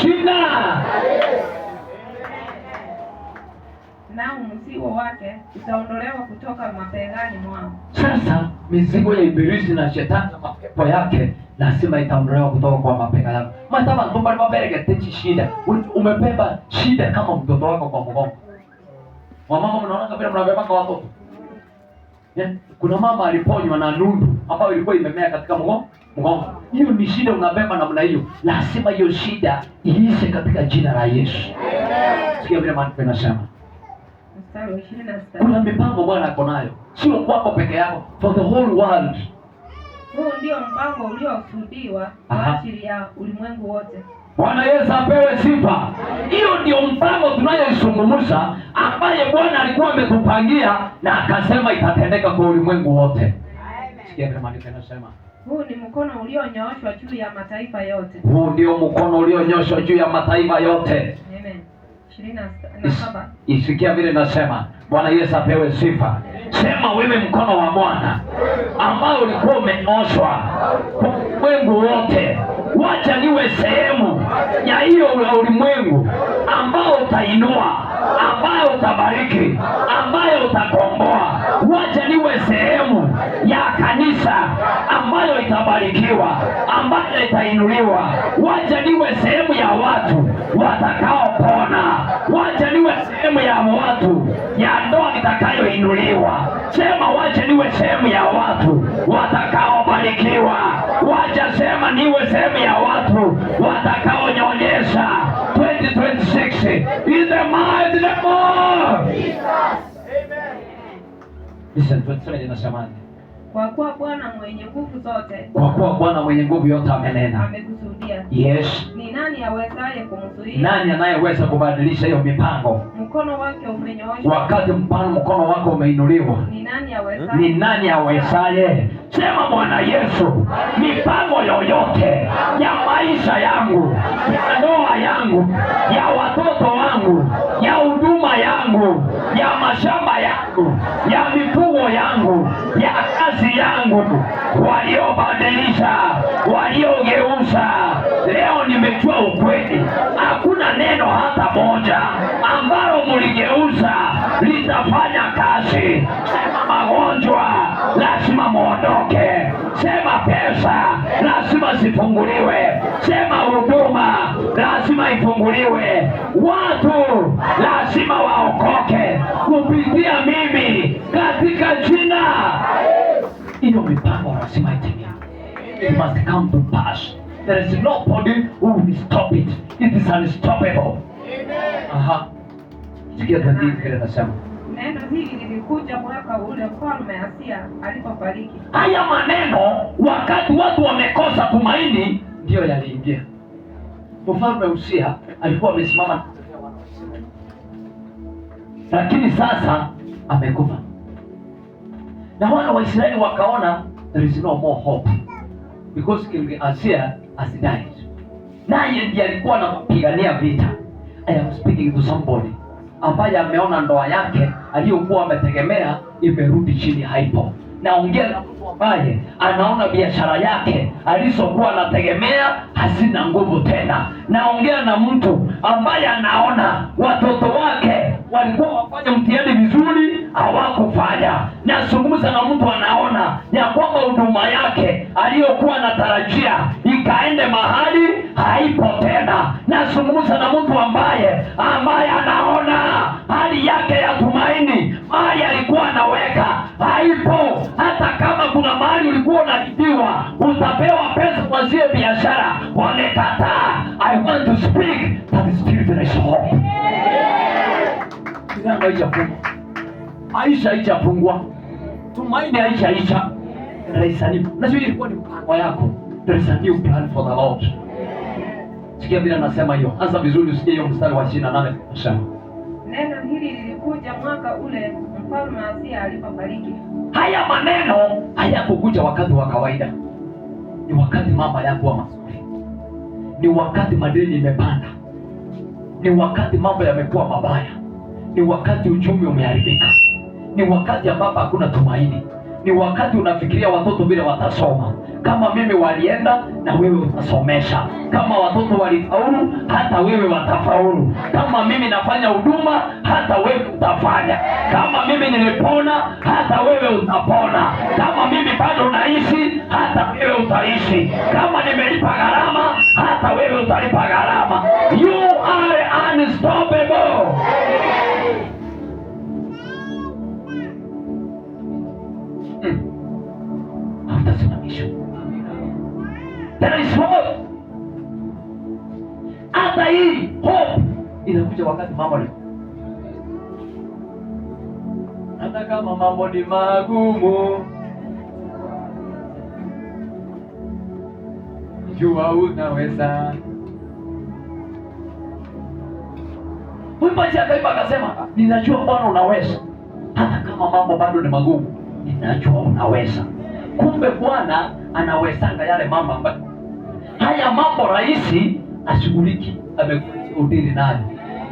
jina. Nao mzigo wake utaondolewa kutoka mabegani mwao. Sasa mizigo ya ibilisi na shetani na mapepo yake lazima itaondolewa kutoka kwa mabega yako. Mataba ndomba mabereke techi shida. Umebeba shida kama mtoto wako kwa mgongo. Wamama mnaona vile mnabeba kwa watoto. Yeah. Kuna mama aliponywa na nundu ambayo ilikuwa imemea katika mgongo. Hiyo ni shida unabeba namna hiyo. Lazima hiyo shida iishe katika jina la Yesu. Sikia vile maandiko yanasema. Mstari wa 26. Kuna mipango Bwana ako nayo, sio kwako peke yako, for the whole world. Huu ndio mpango uliokusudiwa kwa ajili ya ulimwengu wote. Bwana Yesu apewe sifa. Hiyo ndio mpango tunayoizungumza, ambaye Bwana alikuwa ametupangia na akasema itatendeka kwa ulimwengu wote. Sikia vile maandiko yanasema. Huu ni mkono ulionyooshwa juu ya mataifa yote. Huu ndio mkono ulionyooshwa juu ya mataifa yote. Amen. 27. Isikia vile nasema. Bwana Yesu apewe sifa. Sema wewe, mkono wa Bwana ambao ulikuwa umenyoshwa kwa ulimwengu wote, wacha niwe sehemu ya hiyo ulimwengu ambao utainua, ambayo utabariki, ambayo utakomboa. Wacha niwe sehemu ya kanisa ambayo itabarikiwa, ambayo itainuliwa. Wacha niwe sehemu ya watu watakaopona. Wacha niwe sehemu ya watu ya ndoa itakayoinuliwa. Sema wacha niwe sehemu ya watu watakaobarikiwa. Wacha sema niwe sehemu ya watu watakaonyonyesha 2026 in the mighty name of Listen, 27 inasemaje? Kwa kuwa Bwana mwenye nguvu zote Kwa kuwa Bwana mwenye nguvu yote amenena. amekusudia. Yes. Ni nani awezaye kumzuia? Nani anayeweza kubadilisha hiyo mipango? Mkono wake umenyooshwa. Wakati mpano mkono wako umeinuliwa, Ni nani awezaye? ni nani awezaye? Sema Bwana Yesu, mipango yoyote ya maisha yangu, ya ndoa yangu, ya watoto wangu, ya huduma yangu, ya mashamba yangu, ya mifugo yangu, ya kazi yangu, waliobadilisha, waliogeuza, leo nimejua ukweli, hakuna neno hata moja ambalo mligeuza litafanya kazi. Sema magonjwa lazima muondoke, sema pesa lazima zifunguliwe, sema huduma lazima ifunguliwe, watu lazima waokoke kupitia mimi katika jina. Hiyo mipango lazima itimie. It must come to pass. There is nobody who will stop it. It is unstoppable. Aha. Sikia 28 kile nasema. Neno hili lilikuja mwaka ule mfalme Asia alipofariki. Haya maneno wakati watu wamekosa tumaini ndiyo yaliingia. Mfalme Usia alikuwa amesimama na kutetea wana wa Israeli, lakini sasa amekufa, na wana wa Israeli wakaona there is no more hope because King Asia has died. Naye ndiye alikuwa anapigania vita. I am speaking to somebody ambaye ameona ndoa yake aliyokuwa ametegemea imerudi chini, haipo. Naongea na mtu ambaye anaona biashara yake alizokuwa anategemea hazina nguvu tena. Naongea na mtu ambaye anaona watoto wake walikuwa wafanye mtihani vizuri, hawakufanya. Nazungumza na mtu anaona ya kwamba huduma yake aliyokuwa anatarajia ikaende mahali haipo tena. Nazungumza na mtu ambaye anaona hali yake ya tumaini mahali alikuwa anaweka haipo. Hata kama kuna mahali ulikuwa unalipiwa utapewa pesa kuanzia biashara, wamekataa. I want to speak that still there is hope. Milango haijafungwa, maisha haijafungwa, tumaini haijaisha. There is a new, najua ilikuwa ni mpango yako. There is a new plan for the Lord. Sikia vile anasema hiyo. Anza vizuri usikie hiyo mstari wa 28 nasema. Neno hili lilikuja mwaka ule mfalme Asia alipofariki. Haya maneno hayakukuja wakati wa kawaida. Ni wakati mambo hayakuwa mazuri. Ni wakati madeni imepanda. Ni wakati mambo yamekuwa mabaya. Ni wakati uchumi umeharibika. Ni wakati ambapo hakuna tumaini. Ni wakati unafikiria watoto vile watasoma. Kama mimi walienda, na wewe utasomesha. Kama watoto walifaulu, hata wewe watafaulu. Kama mimi nafanya huduma, hata wewe utafanya. Kama mimi nilipona, hata wewe utapona. Kama mimi bado naishi, hata wewe utaishi. Kama nimelipa gharama, hata wewe utalipa gharama. You are unstoppable. Hautasimamishwa. There is hope. Hata hii hope inakuja wakati mambo ni, hata kama mambo ni magumu, jua unaweza. Mwimbaji akaimba akasema, ninajua Bwana unaweza, hata kama mambo bado ni magumu, ninajua unaweza. Kumbe Bwana anawezanga yale mambo ambayo haya mambo rahisi ashughuliki, amekuletea udili nayo.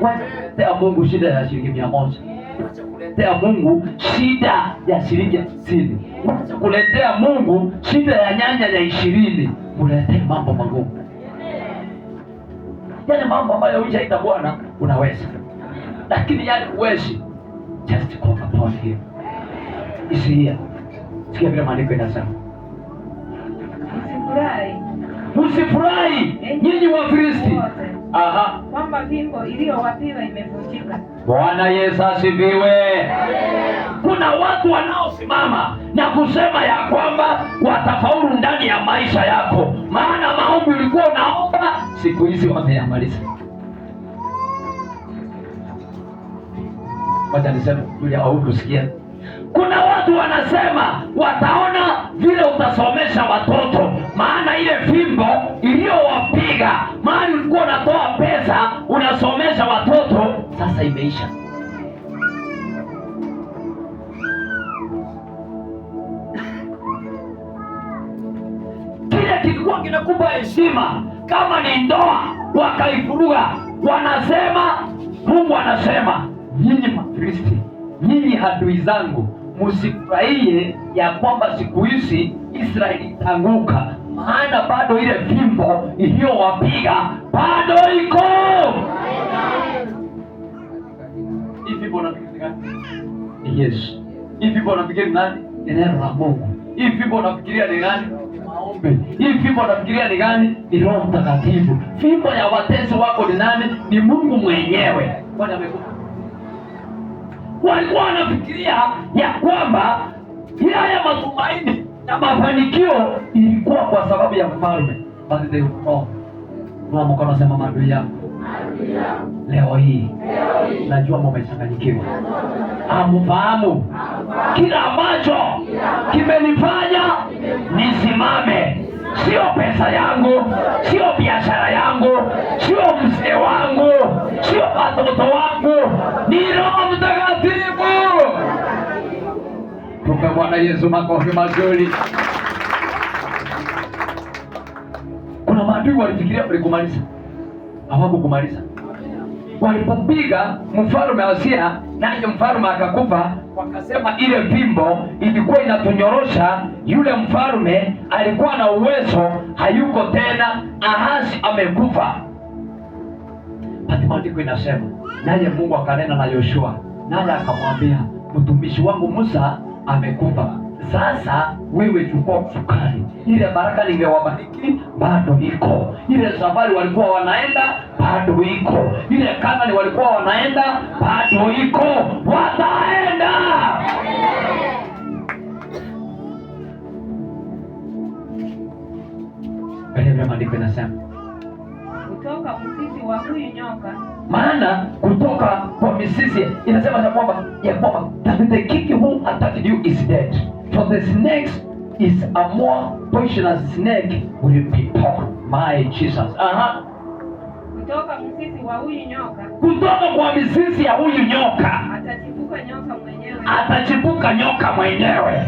Wacha kuletea Mungu shida ya shilingi 100. Wacha kuletea Mungu shida ya shilingi 50. Wacha kuletea Mungu shida ya nyanya ya 20. Muletee mambo magumu, yale mambo ambayo hujaita Bwana unaweza, lakini yale huwezi, just call upon him. Is here. Sikia vile maandiko inasema, Msifurahi msifurahi nyinyi Wafilisti. wote Aha. kwamba fimbo iliyowapiga imevunjika. Bwana Yesu asifiwe. Kuna watu wanaosimama na kusema ya kwamba watafaulu ndani ya maisha yako, maana maombi ulikuwa unaomba, siku hizi wameyamaliza. Wacha niseme yule au kusikia. Kuna watu wanasema wataona vile utasomesha watoto, maana ile fimbo iliyowapiga, maana ulikuwa unatoa pesa unasomesha watoto, sasa imeisha. Kile kilikuwa kinakupa heshima, kama ni ndoa wakaivuruga. Wanasema, Mungu anasema, nyinyi Mafilisti, nyinyi adui zangu, msifurahie ya kwamba siku hizi Israeli itaanguka, maana bado ile fimbo iliyowapiga bado iko. Hii fimbo unafikiri ni gani? Ni Yesu. Hii fimbo unafikiri ni nani? Ni neno la Mungu. Hii fimbo unafikiria ni nani? Ni maombi. Hii fimbo unafikiria ni gani? Ni Roho Mtakatifu. Fimbo ya watesi wako ni nani? Ni Mungu mwenyewe. Kwani amekufa? Walikuwa wanafikiria ya kwamba haya matumaini na mafanikio ilikuwa kwa sababu ya mfalme, but they were wrong. Inua mkono, sema maadui yangu leo hii najua mmechanganyikiwa, hamfahamu kila ambacho kimenifanya nisimame. Sio pesa yangu, sio biashara yangu, sio mzee wangu, sio watoto wangu, ni Roho Mtakatifu. Tupe Bwana Yesu makofi mazuri. Kuna maadui walifikiria walikumaliza, hawakukumaliza. Walipopiga mfalme Asia, naye mfalme akakufa, wakasema ile fimbo ilikuwa inatunyorosha. Yule mfalme alikuwa na uwezo, hayuko tena, Ahasi amekufa. Basi maandiko inasema, naye Mungu akanena na Yoshua, naye akamwambia, mtumishi wangu Musa amekufa, sasa wewe chukua usukani. Ile baraka ningewabariki bado iko, ile safari walikuwa wanaenda bado iko, ile Kanani walikuwa wanaenda bado iko, wataenda. Angalia vile maandiko inasema, Kutoka mzizi wa huyu nyoka maana kutoka kwa mizizi inasema ya kwamba that the king who attacked you is dead, for the snakes is a more poisonous snake will be torn. My Jesus. Aha. Kutoka mzizi wa huyu nyoka Kutoka kwa mizizi ya huyu nyoka atachipuka nyoka mwenyewe, atachipuka nyoka mwenyewe,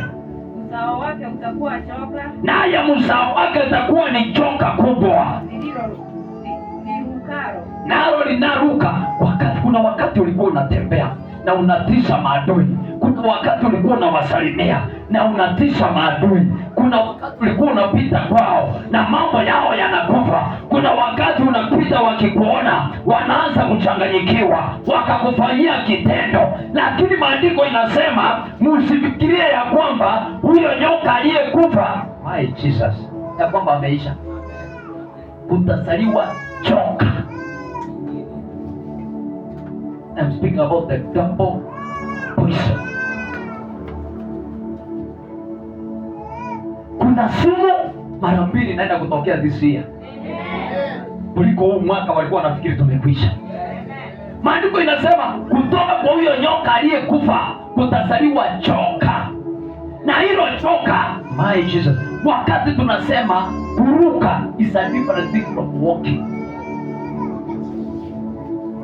uzao wake utakuwa joka naye mzao wake atakuwa ni joka kubwa, lililo lirukalo nalo linaruka. Wakati kuna wakati ulikuwa unatembea na unatisha maadui. Kuna wakati ulikuwa unawasalimia na unatisha maadui. Kuna wakati ulikuwa unapita kwao na mambo yao yanakufa. Kuna wakati unapita wakikuona wanaanza kuchanganyikiwa, wakakufanyia kitendo. Lakini maandiko inasema msifikirie ya kwamba huyo nyoka aliyekufa, my Jesus, ya kwamba ameisha. Kutasaliwa joka. I'm speaking about the double poison. Kuna sumu mara mbili inaenda kutokea this year kuliko huu mwaka walikuwa wanafikiri tumekwisha. Maandiko inasema kutoka kwa huyo nyoka aliyekufa kutasaliwa joka, na hilo joka, my Jesus, wakati tunasema kuruka is a different thing from walking.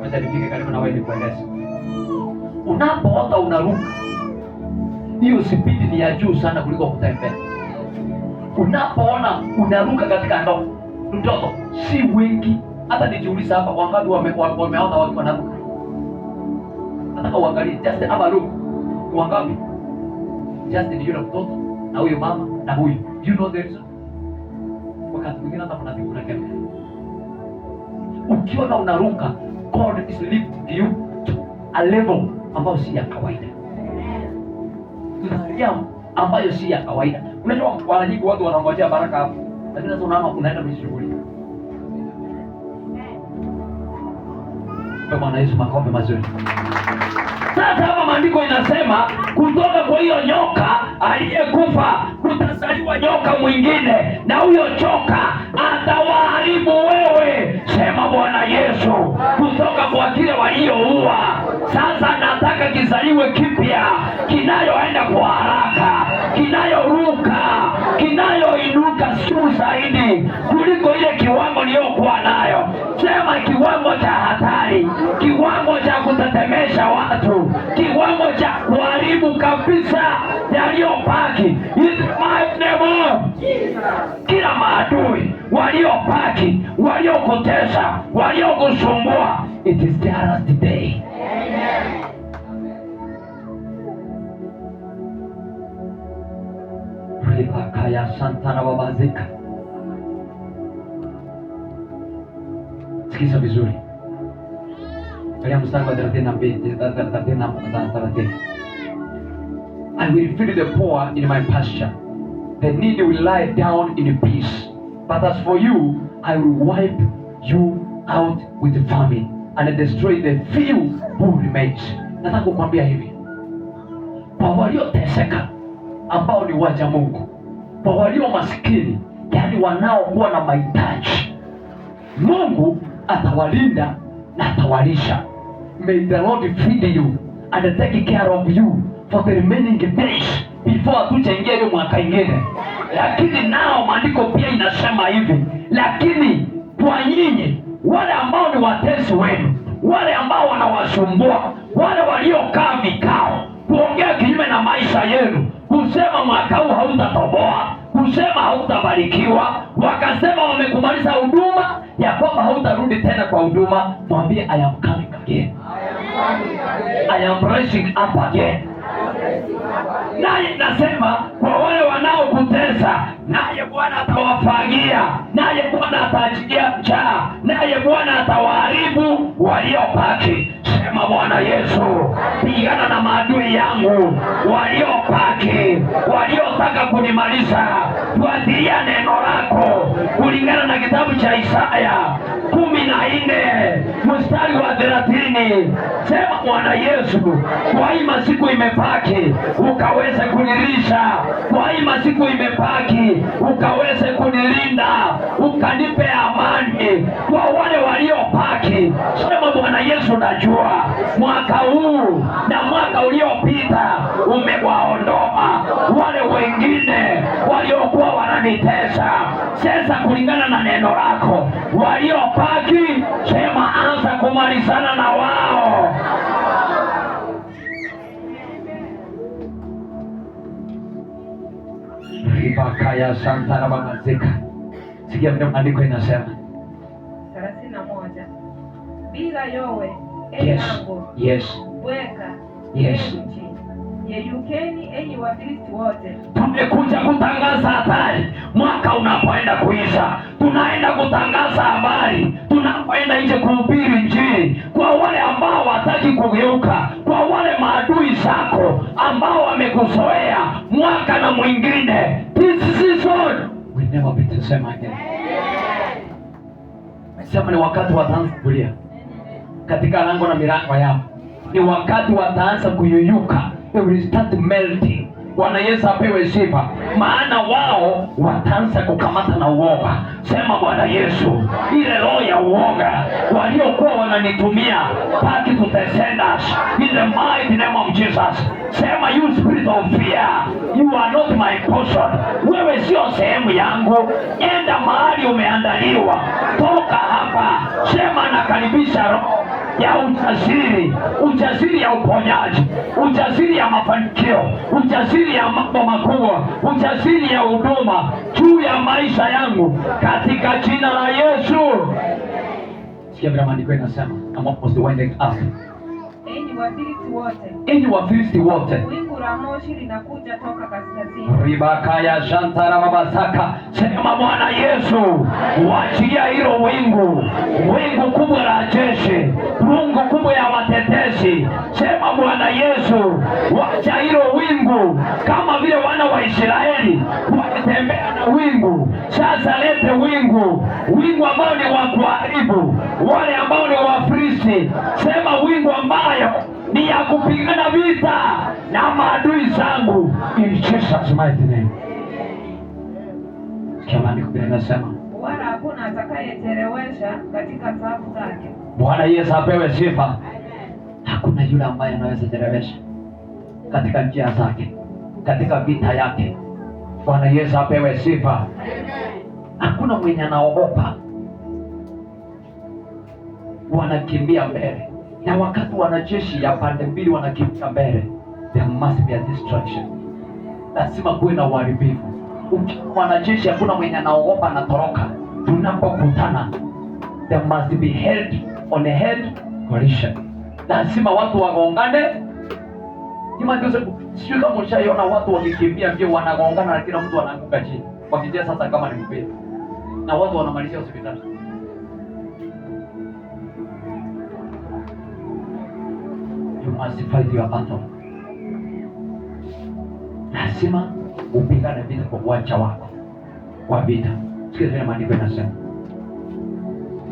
Wacha nifike karibu na wewe nikueleze. Unapoota unaruka, hiyo spidi ni ya juu sana kuliko kutembea. Unapoona unaruka katika ndoto, si wengi. Hata nijiuliza hapa, wangapi wameona wakiwa wanaruka? Nataka uangalie, just have a look. Ni wangapi? Just ni yule mtoto na huyo mama na huyu. You know the reason? Wakati mwingine hata mnafikiri unatembea. Ukiona unaruka, God is lifting you to a level ambayo si ya kawaida. Realm ambayo si ya kawaida. Unajua mara nyingi watu wanangojea baraka hapo, lakini sasa unaona unaenda kujishughulisha. Kwa Bwana Yesu makombe mazuri. Sasa hapa maandiko inasema kutoka kwa hiyo nyoka aliyekufa kutazaliwa nyoka mwingine, na huyo joka atawaharibu wewe. Sema Bwana Yesu, kutoka kwa kile walioua, sasa nataka kizaliwe kipya, kinayoenda kwa haraka, kinayoruka, kinayoinuka juu zaidi kuliko ile kiwango niliyokuwa nayo. Sema kiwango cha hatari, kiwango cha kutetemesha watu, kiwango cha kuharibu kabisa yaliyobaki. In the mighty name of kila maadui waliobaki, waliokutesa, waliokusumbua, it is their last day. Ribakaya santana babazika. Sikiza vizuri. Angalia mstari wa 32, 30. I will feed the poor in my pasture. The needy will lie down in peace. But as for you, I will wipe you out with famine and destroy the few who remains. Nataka kukwambia hivi, kwa walioteseka ambao ni waja Mungu, kwa walio maskini, yani wanaokuwa na mahitaji, Mungu atawalinda na atawalisha. May the Lord feed you and take care of you for the remaining days before hatujaingia hiyo mwaka ingine. Lakini nao maandiko pia inasema hivi, lakini kwa nyinyi wale ambao ni watesi wenu, wale ambao wanawasumbua, wale waliokaa vikao kuongea kinyume na maisha yenu, kusema mwaka huu hautatoboa, kusema hautabarikiwa, wakasema wamekumaliza huduma ya kwamba hautarudi tena kwa huduma, mwambie I am coming again. I am rising up again. Naye nasema kwa wale wanaokutesa, naye Bwana atawafagia, naye Bwana ataachilia njaa, naye Bwana atawaharibu waliobaki. Sema Bwana Yesu, pigana na maadui yangu waliobaki, waliotaka kunimaliza. Fuatilia neno lako kulingana na kitabu cha Isaya 14 mstari wa 30. Sema Bwana Yesu, kwa hii masiku imebaki ukaweze kunilisha, kwa hii masiku imebaki ukaweze kunilinda, ukanipe amani kwa wale waliobaki. Sema Bwana Yesu, najua mwaka huu na mwaka uliopita umewaondoa wale wengine waliokuwa wananitesa. Sasa kulingana na neno lako, waliobaki, sema anza kumalizana na wao. Ribakaya santara babazika. Sikia vile maandiko inasema. 31. Bila yowe e Yes. lango, Yes. bweka, Yes. e nchi, yeyukeni enyi Wafilisti wote. Tumekuja kutangaza habari mwaka unapoenda kuisha, tunaenda kutangaza habari tunapoenda nje kuhubiri Injili kwa wale ambao wataki kugeuka, kwa wale maadui zako ambao wamekuzoea mwaka na mwingine. This season will never be the same again. Sema ni wakati wataanza kulia katika lango na milango yao, ni wakati wataanza kuyuyuka, they will start melting. Bwana Yesu apewe sifa, maana wao wataanza kukamata na uoga. Sema Bwana Yesu, ile roho ya uoga waliokuwa wananitumia, back to the senders in the mighty name of Jesus. Sema you spirit of fear, you are not my portion. Wewe sio sehemu yangu, enda mahali umeandaliwa, toka hapa. Sema nakaribisha roho ya ujasiri, ujasiri ya uponyaji, ujasiri ya mafanikio, ujasiri ya mambo makubwa, ujasiri ya huduma juu ya maisha yangu katika jina la Yesu. Sikia vile maandiko inasema, I'm almost winding up. Enyi Wafilisti wote, Enyi Wafilisti wote, wingu la moshi linakuja toka kaskazini. Ribakaya shantara babasaka. Sema Bwana Yesu, wachilia hilo wingu, wingu kubwa la jeshi, wingu kubwa ya watetezi. Sema Bwana Yesu, wacha hilo wingu, kama vile wana wa Israeli walitembea na wingu. Sasa lete wingu, wingu ambao ni wa kuharibu wale ambao ni Wafilisti. Sema wingu ambayo ni ya kupigana vita na maadui zangu, in Jesus mighty name. Sikia maandiko vile inasema. Wala hakuna atakayechelewesha katika safu zake. Bwana Yesu apewe sifa. Hakuna yule ambaye anaweza chelewesha katika njia zake, katika vita yake. Bwana Yesu apewe sifa. Hakuna mwenye anaogopa, wanakimbia mbele, na wakati wanajeshi ya pande mbili wanakimbia mbele, there must be a destruction, lazima kuwe na uharibifu. Ukiwa mwanajeshi, hakuna mwenye anaogopa anatoroka. Tunapokutana, there must be head on a head collision, lazima watu wagongane. Sijui kama ushaiona watu wakikimbia mbio wanagongana na kila mtu anaanguka chini, wakicheza sasa kama ni mpira, na watu wanamalizia hospitali. You must fight your battle. Lazima upigane vita kwa uwanja wako wa vita. Sikia vile maandiko inasema.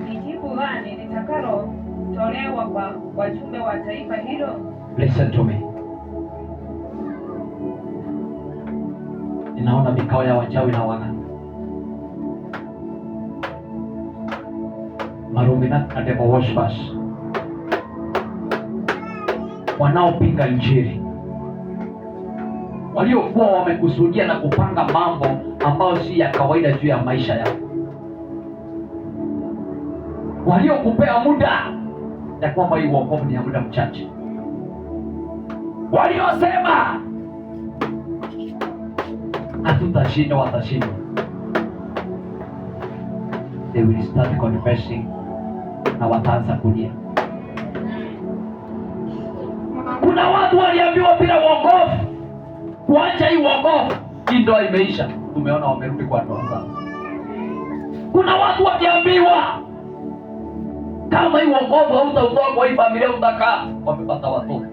Ni jibu gani litakalotolewa kwa wajumbe wa taifa hilo? Listen to me. Ninaona mikao ya wachawi na waganga, Maluminati na devil worshippers wanaopinga Injili, waliokuwa wamekusudia na kupanga mambo ambayo si ya kawaida juu ya maisha yao, waliokupea muda ya kwamba hii wokovu ni ya muda mchache, waliosema hatutashinda, watashinda. They will start confessing na wataanza kulia. Kuna watu waliambiwa bila wokovu, kuacha hii wokovu, hii ndoa imeisha. Tumeona wamerudi kwa ndoa zao. Kuna watu waliambiwa kama hii wokovu hautautoa kwa hii familia utakaa, wamepata watoto.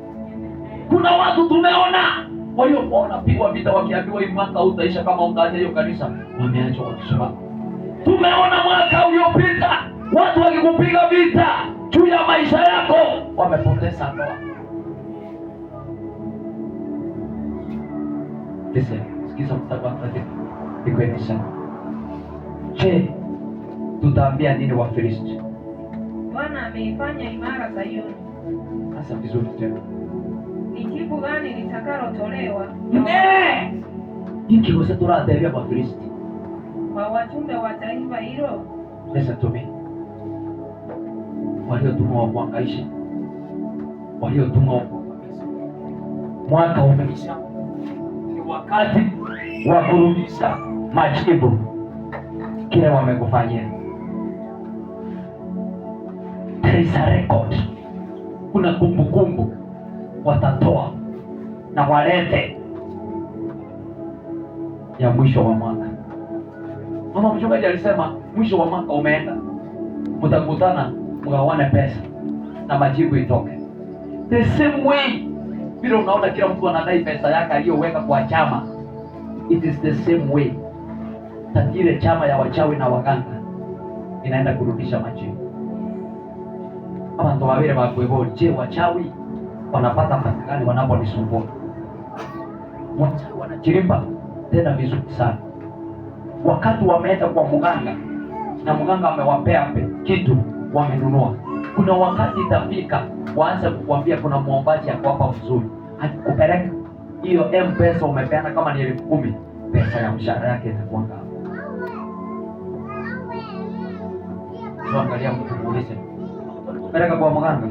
Kuna watu tumeona waliokuwa wanapigwa vita wakiambiwa hii mwaka hautaisha kama utaacha hiyo kanisa, wameachwa wakisoma. Tumeona mwaka uliopita watu wakikupiga vita juu ya maisha yako, wamepoteza ndoa. Listen, sikiza mstari wa 30. Iko inasema, je, tutaambia nini Wafilisti? Bwana ameifanya imara Sayuni. Sasa vizuri tena. Ni jibu gani litakalotolewa Ne! Hiki gose turatebia Wafilisti. kwa wajumbe wa taifa hilo? Listen to me. Waliotumwa wa kuhangaisha, waliotumwa wa kuangamiza, mwaka umeisha, ni wakati wa kurudisha majibu kile wamekufanyia. There is a record. Kuna kumbukumbu watatoa na walete ya mwisho wa mwaka. Mama mchungaji alisema mwisho wa mwaka umeenda, mtakutana mgawane pesa na majibu itoke. The same way vile unaona kila mtu anadai pesa yake aliyoweka kwa chama, it is the same way that ile chama ya wachawi na waganga inaenda kurudisha majibu. Abantu wawili bakwebori, je, wachawi wanapata pesa gani wanaponisumbua? Wachawi wanachirimba tena vizuri sana. Wakati wameenda kwa mganga na mganga amewapea kitu wamenunua, kuna wakati itafika waanze kukuambia kuna muombaji ako hapa mzuri, akikupeleka hiyo M-Pesa umepeana kama ni 10,000, pesa ya mshahara yake itakuwa ngapi? Angalia mtu muulize, peleka kwa mganga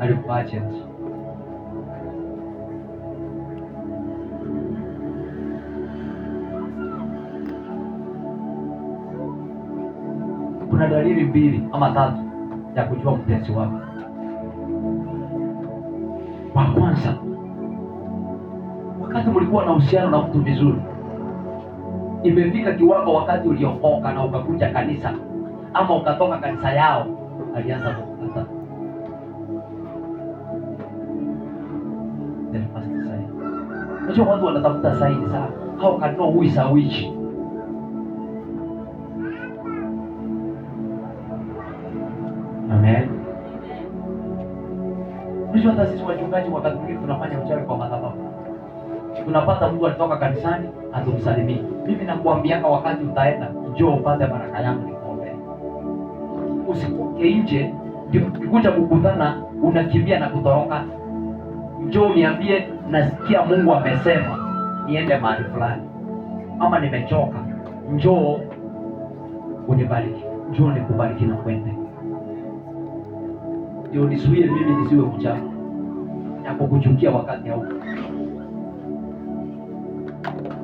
alikupa cheti. Kuna dalili mbili ama tatu ya kujua mtesi wako. Wa kwanza, wakati mlikuwa na uhusiano na mtu vizuri, imefika kiwango wakati uliokoka na ukakuja kanisa ama ukatoka kanisa yao, alianza kukukata. The first sign. Unajua watu wanatafuta sign sana. How can know who is a witch? Amen. Unajua hata sisi wachungaji wakati mwingine tunafanya uchawi kwa madhabahu. Tunapata mtu alitoka kanisani hatumsalimii. Mimi nakuambianga wakati utaenda, njoo upate baraka yangu nikuombee. Usitoke nje ndio ukikuja kukutana unakimbia na kutoroka. Njoo niambie, nasikia Mungu amesema niende mahali fulani, ama nimechoka, njoo unibariki, njoo nikubariki na kwende. Ndio nizuie mimi nisiwe mchawi na kukuchukia wakati hauko.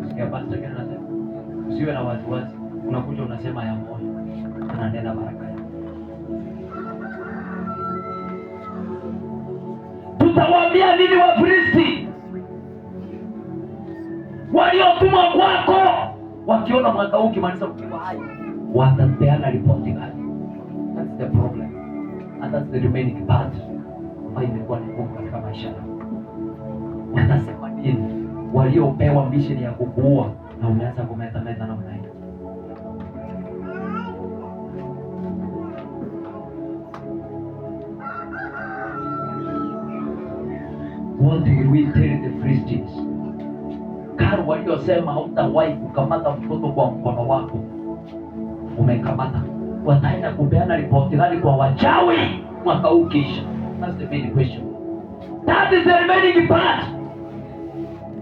Sikia pastor Ken anasema usiwe na wasiwasi, unakuja unasema ya moyo, ananena baraka yako. Tutawaambia nini Wafilisti waliotumwa kwako? Wakiona mwaka huu ukimaliza ukiwa hai, watapeana ripoti gani? That's the problem and that's the remaining part ambayo imekuwa ni ngumu katika maisha yao. Watasema nini waliopewa mission ya kukuua na umeanza kumeta meta namna hiyo? What will we tell the Philistines? Karo waliosema hautawahi kukamata mtoto kwa mkono wako, umekamata. Wataenda kupeana ripoti gani kwa wachawi mwaka huu ukiisha? That's the main question. That is the remaining part.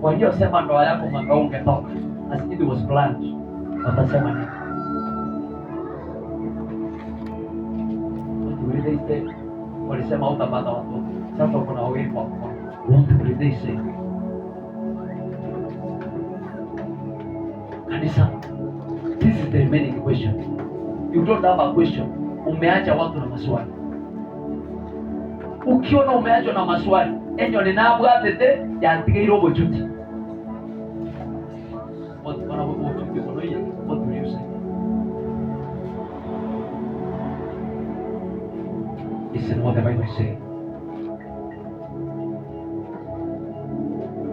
Waliosema ndoa yako mwaka huu ungetoka, as it was planned, watasema nini? What will they say? Walisema hutapata watoto, sasa uko na wawili kwa mkono. What will they say? Kanisa, this is the remaining question. You don't have a question. Umeacha watu na maswali. Ukiona umeachwa na maswali, enyo ninabwatete yatigeirwo obochuti. What what will you say? Listen what the Bible say.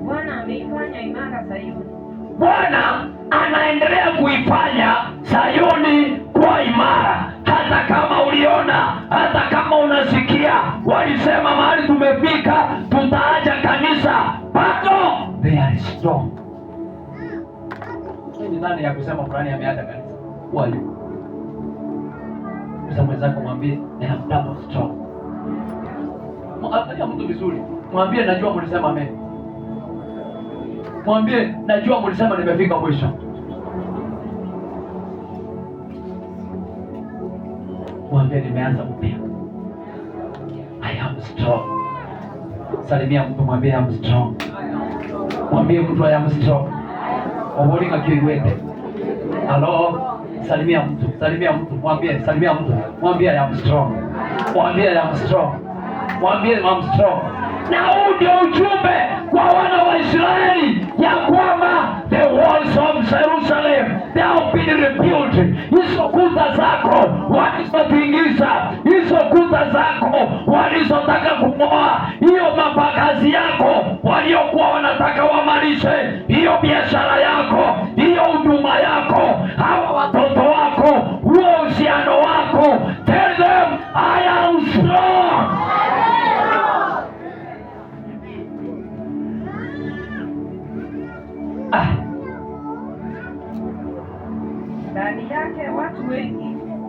Bwana ameifanya imara Sayuni. Bwana anaendelea kuifanya Sayuni kuwa imara. Hata kama uliona, hata kama unasikia walisema mahali tumefika tutaacha kanisa, bado they are strong. Ni nani ya kusema fulani ameacha kanisa? Who are you? Sasa mwenzako mwambie I am double strong. Angalia mtu vizuri, mwambie najua mlisema amen. Mwambie najua mlisema nimefika mwisho. Mwambie nimeanza upya. I am strong. Salimia mtu mwambie I am strong. Mwambie mtu I am strong. Oboringa kiwete. Halo, salimia mtu, salimia mtu, mwambie, salimia mtu, mwambie I am strong. Mwambie I'm strong. Mwambie I'm strong. Na huu ndio ujumbe kwa wana wa Israeli ya kwamba the walls of Jerusalem, they have been rebuilt. Hizo kuta zako walizotingiza, hizo kuta zako walizotaka kung'oa, hiyo mapakazi yako waliokuwa wanataka wamalize, hiyo biashara yako, hiyo huduma yako, hawa watoto wako, huo uhusiano wako, tell them I am strong. Ah, Ndani yake watu wengi